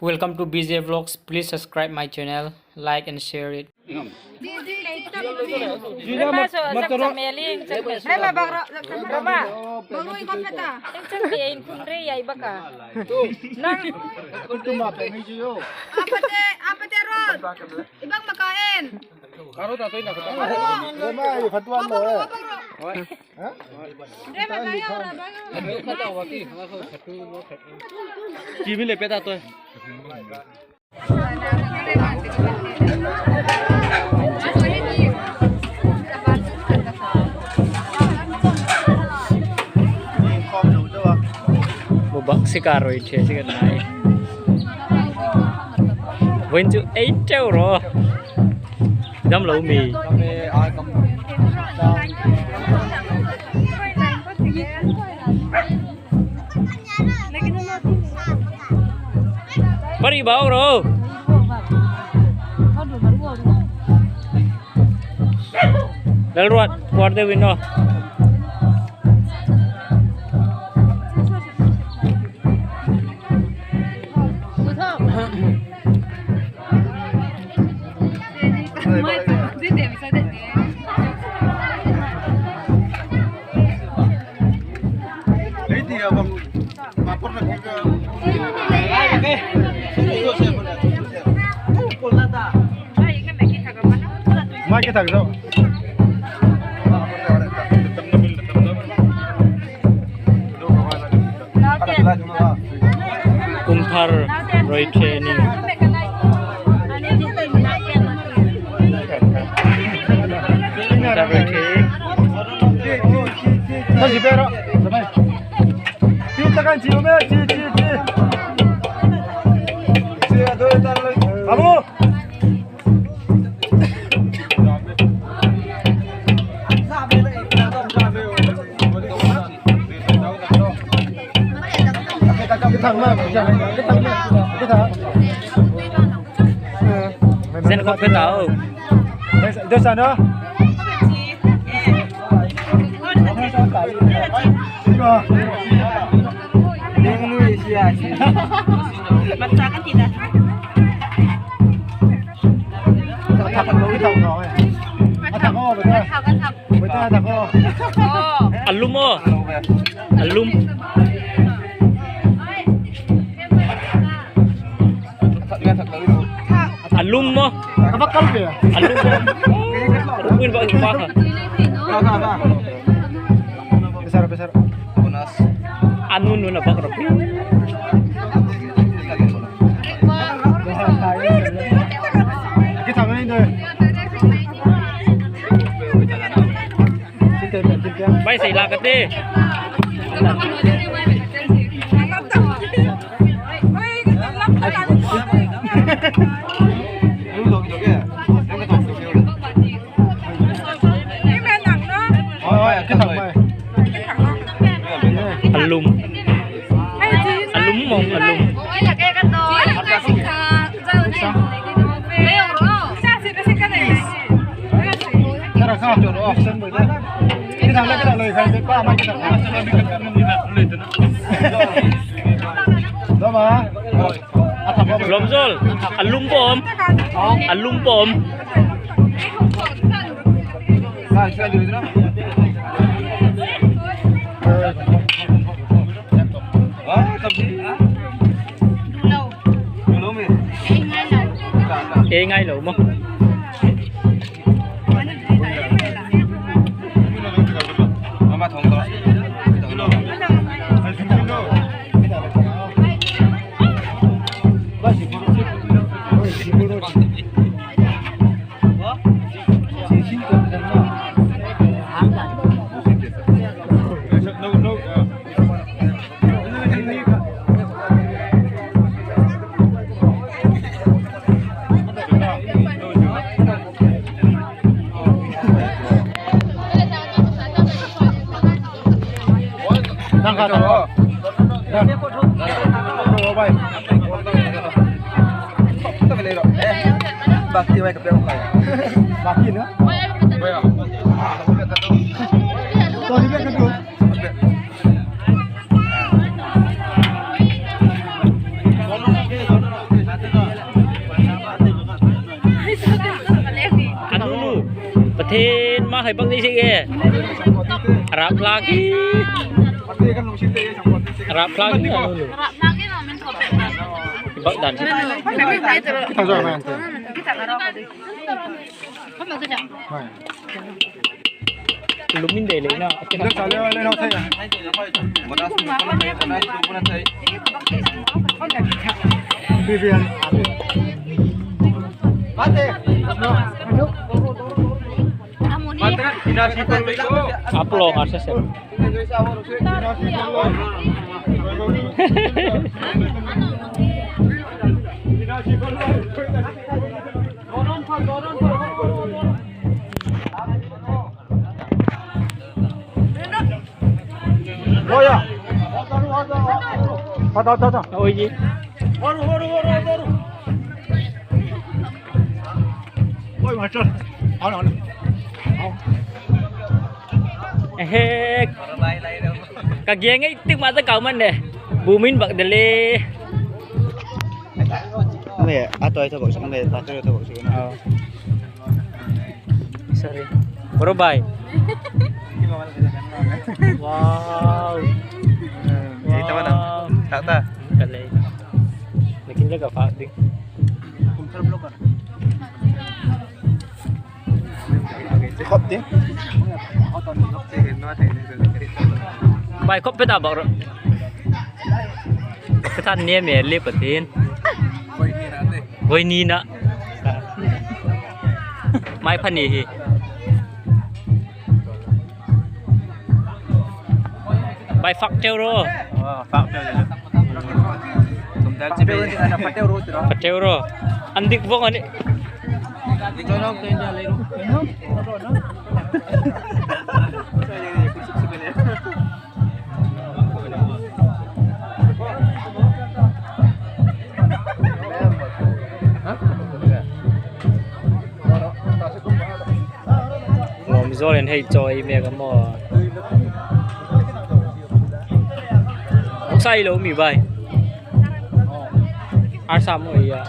Welcome to BJ Vlogs. Please subscribe my channel, like and share it. Bak si karoi the si kan nai. Wen chu ei treo ro. Dam lo mi. Pari bao ro. Dal ruat puar de wino. Mai cái thằng đâu. Kumthar roi the ni. Kumthar roi the. Nó gì bé đó. Chi ta kan chiu mẹ chi chi chi. Abu. Cái thằng mà, cái thằng mà, cái thằng. Zen ko pe tao. Đây sao nữa? Alum o. Alum. Alum mo. Alum mo. Ruin ba ang iba ka? Besar besar. Ano no na ba krabi? Cái thằng này đây. Bay sei la kate. Cái thằng này. Alum. Alum mong alum. Cái thằng này cái thằng này cái ba mai cái thằng này. Đó mà. Lomzol, alum pom. Alum pom. Ê ngay lẩu mà. Baki nữa. Tôi đi biết cái gì. Pathian ma hai bak ni si e. Rapla ki. Rapla ki anu nu. Bak dan si. Lumin de le na. Upload akses ya. Kagiangai tik mata kau mana? Bumin bak dele. Mẹ, à tôi thôi bảo sang mẹ, ta tôi bảo sang. Sorry. Bro bye. Wow. Kita mana? Tak tak. Kalay. Lakin jaga pak ding. Khop ding. Bài khop pe ta bảo rồi. Cái thằng này mẹ lép ở trên. Với ni na. Mai phan này. Bài phắc treo rồi. Phắc treo rồi. Phắc treo rồi. Anh đi vô anh. Zolen hei choi me ka mo sai lo mi bai ar sam oi ya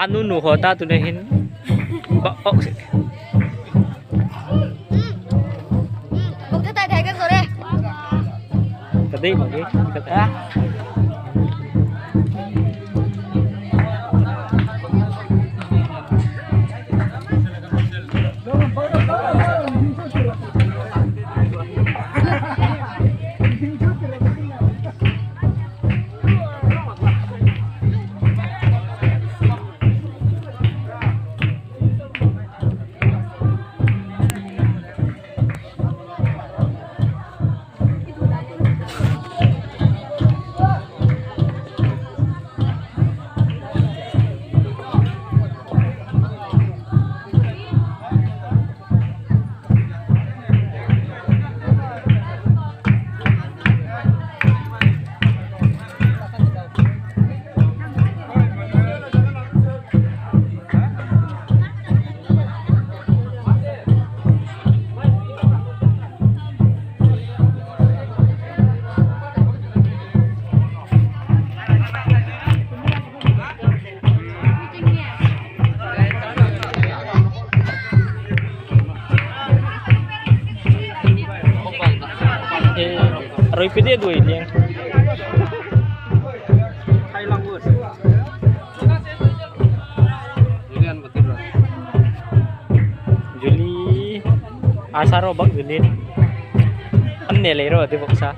Anu nu hota tu nehin bak ok tadi bagi kata Roi pe de duai liang. Juli asaro bak Julin. An ne le ro ti bok sa.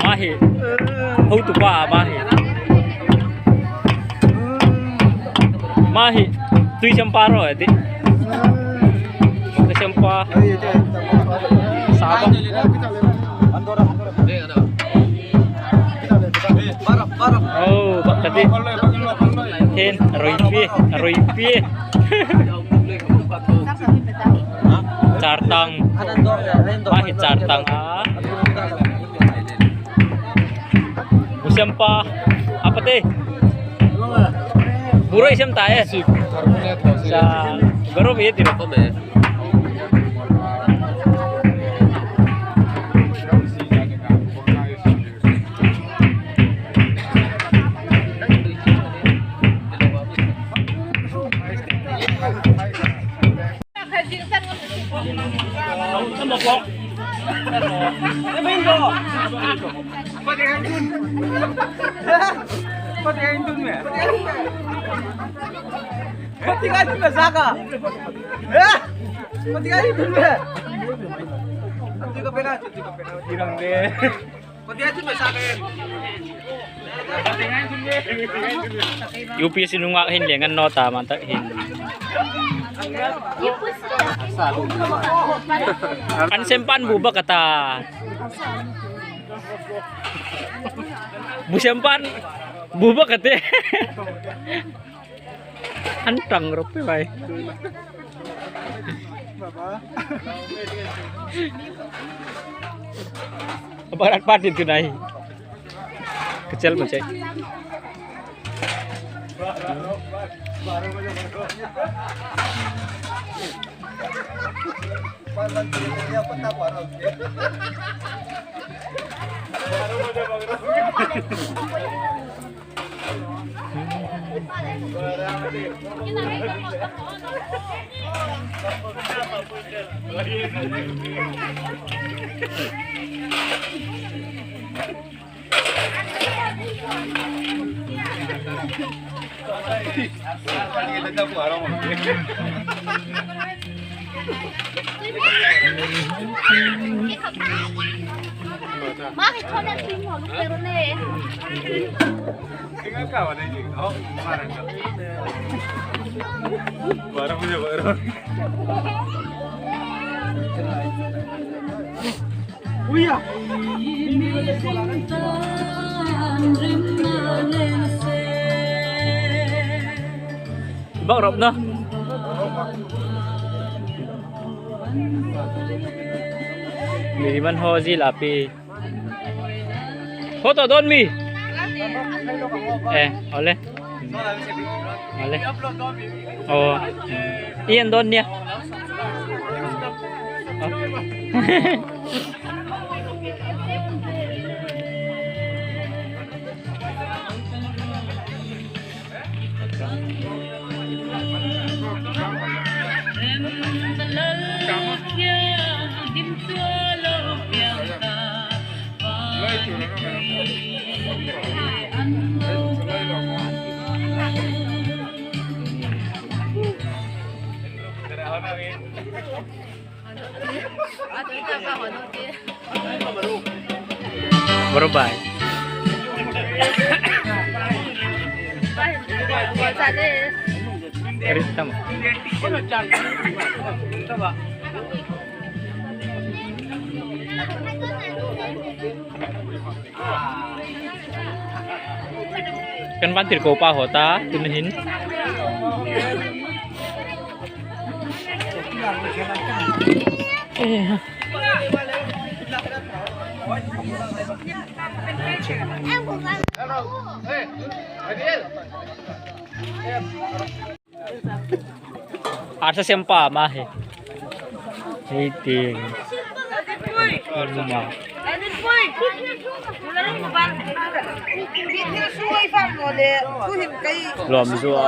Ma hi ho tu pa ma hi. Ma hi tui champa ro ti. Tui champa. Sa ba. Oh, bak tadi. Hen roi pi, roi pi. Char tang. Ma hi char tang a. Usiampa apa te? Buroi siam ta e. Sa garo bi ti ro. UPS nunga hin le ngan no ta man ta hin. An sempan bu ba kata. Bu sempan bu ba kate. An tang rop pe bai. Barat patin tu nai. Kecil macam. Bak rop na. Mi man ho ji la pi. Ho to don mi. Eh, ole. Ole. Oh. Ian don nia. Berubah. Kan pantir ko pa hota tunahin. Arsa sem pa ma hei hei ting lawm zuwa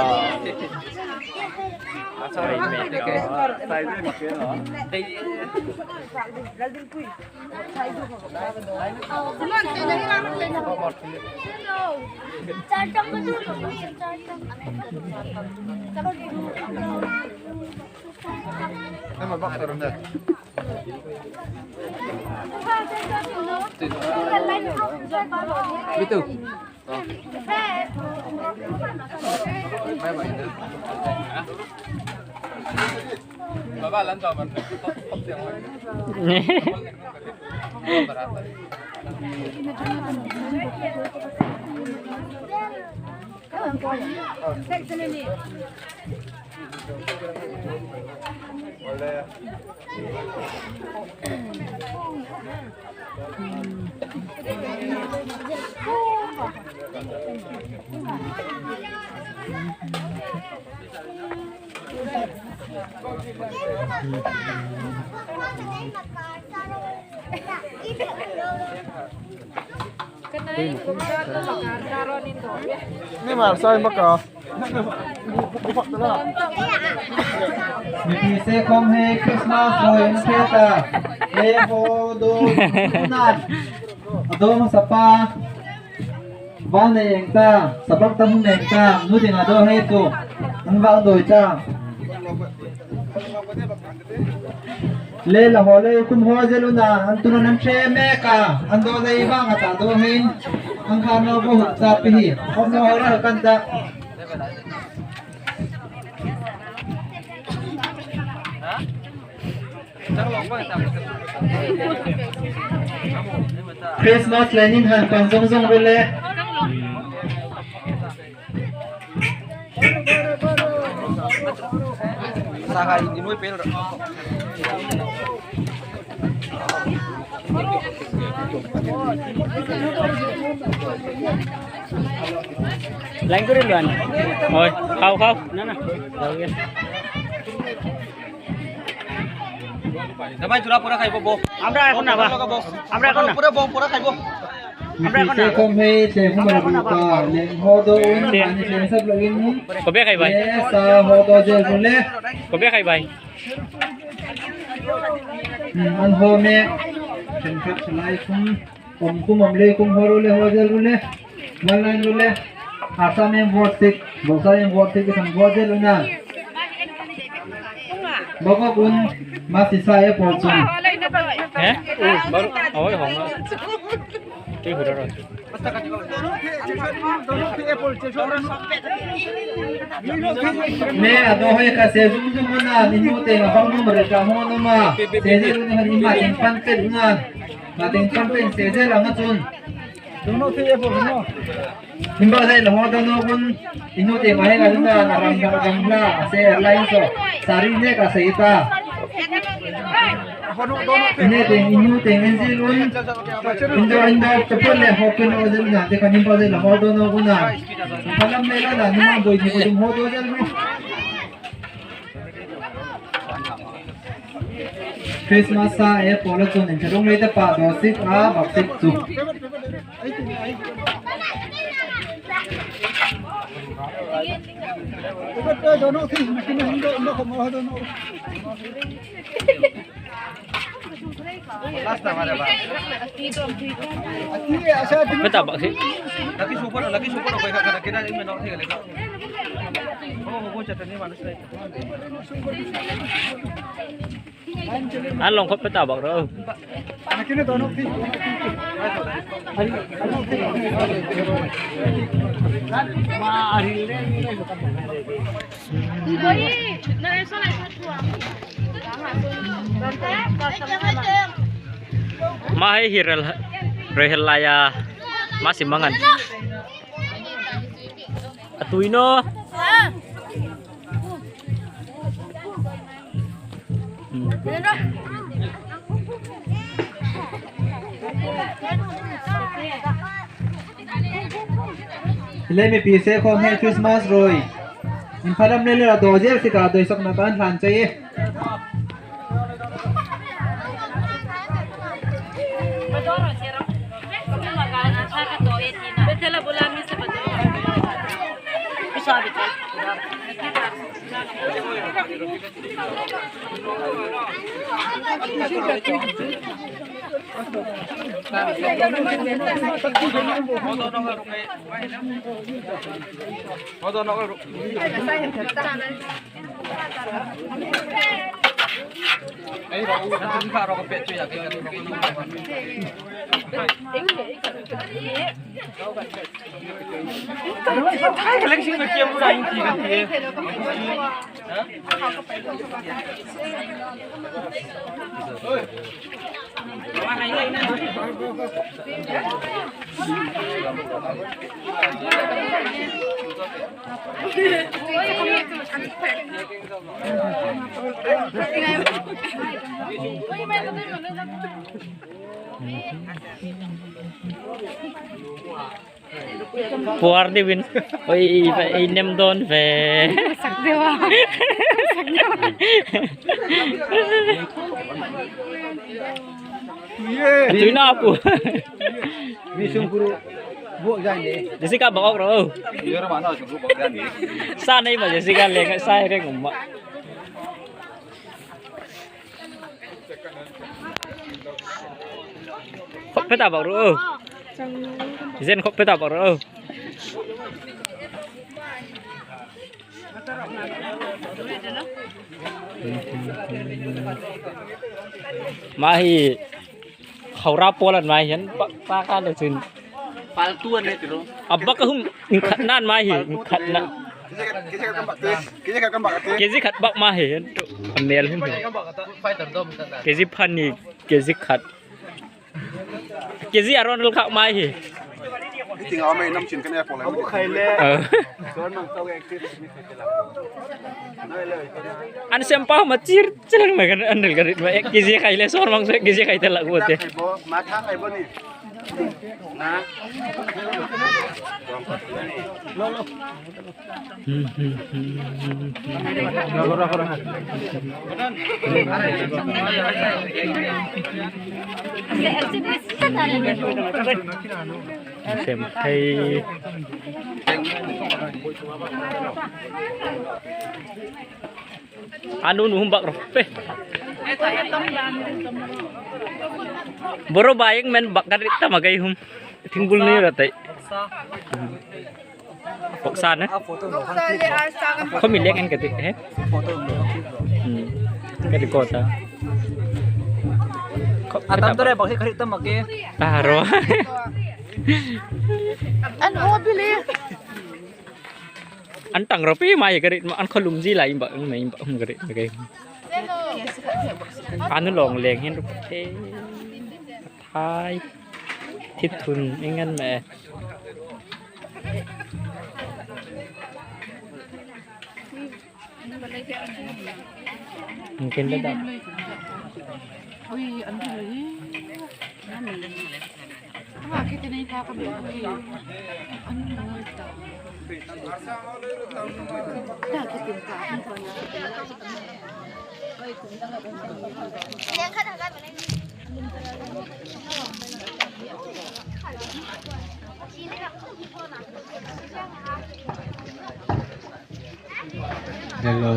Le la ho le kum ho zeluna an tuna nan tre me ka an do dei ba nga ta do hin an kha no bo hut ta pi hi hom no ho ra kan ta Christmas lenin han pan zong zong rele Lain ko rin luan. Ôi, không không, nó nè. আমরা এখন না আমরা এখন না পুরো পুরো খাইবো আমরা এখন না kom he che hum ra bu ka le ho do un ani che sab login কবে খাই ভাই le sa ho do je rule কবে খাই ভাই an ho me chen khat chalai kum om kum om le kum ho rule ho je rule one line rule asa me vote tik bosa me vote tik tham vote je luna boko un ma si sa e por chun হ্যাঁ ওই home তুই ঘুরে rho me ado hoy ka se zum zum na ni nu te ma bang nu ma ra ho no ma se je lu ni ma ting pan pe na ma ting pan pe se je la na chun nimba dai la ho da no kun inu te ma he ga na na ram ram la se lai so sari ne ka se ta ine te inu te en ji lun indo indo chapol le ho pe no je na te ka nimba dai la ho do no kun na palam me la na ni ma doi ni ko dum ho do je lu Christmas sa e polo chun in charung le ta pa do sik a bak sik chu Betul bak sih. Lagi super lagi super koi ka kana kina me not thegale o ho chatani manush rai Anh lòng khóc betul bak rồi. Ma hei hiral rehel laya masih mangan. Atuino. Ile mi pi se khom he Christmas roi. In phalam le le do zel si ka doi sak na kan hlan chei. Puar đi win. Ôi vậy nem đón về. Túi nào của. Jessica bỏ rồi. Sa này mà Jessica liền cái sai cái ngủ mà. Khóc phải tao bảo rồi. Zen khóc phải tao bảo rồi. Mahi khawra polan mai hian pa ka le chin paltuan le tiro abba ka hum khat nan mai hi khat na keji khat bak ma hi amel hum keji phani keji khat keji aron khak mai hi tiếng áo mày năm chín cái này bỏ lại một khay lẹ anh xem bao mà chia chia mày cái anh đừng cái mày cái gì khay lẹ son mang cái gì khay tên là của thế má thác hay bao nhiêu na xem hay anu nuhum bak rope boro bayang men bakar ita magai hum tinggul ni ratai poksan eh kau milik kan ketik eh ke kota atam tu re bakit kereta makai taro an o bili an tang ropi mai kerit an kholum ji lai ba mai ba hum kerit makai anu long leng hin rupe thai thit thun ingan mẹ mungkin dah ôi ăn rồi mà cái tên này tha cái gì ăn rồi ta cái tiền cả ăn thôi Hello.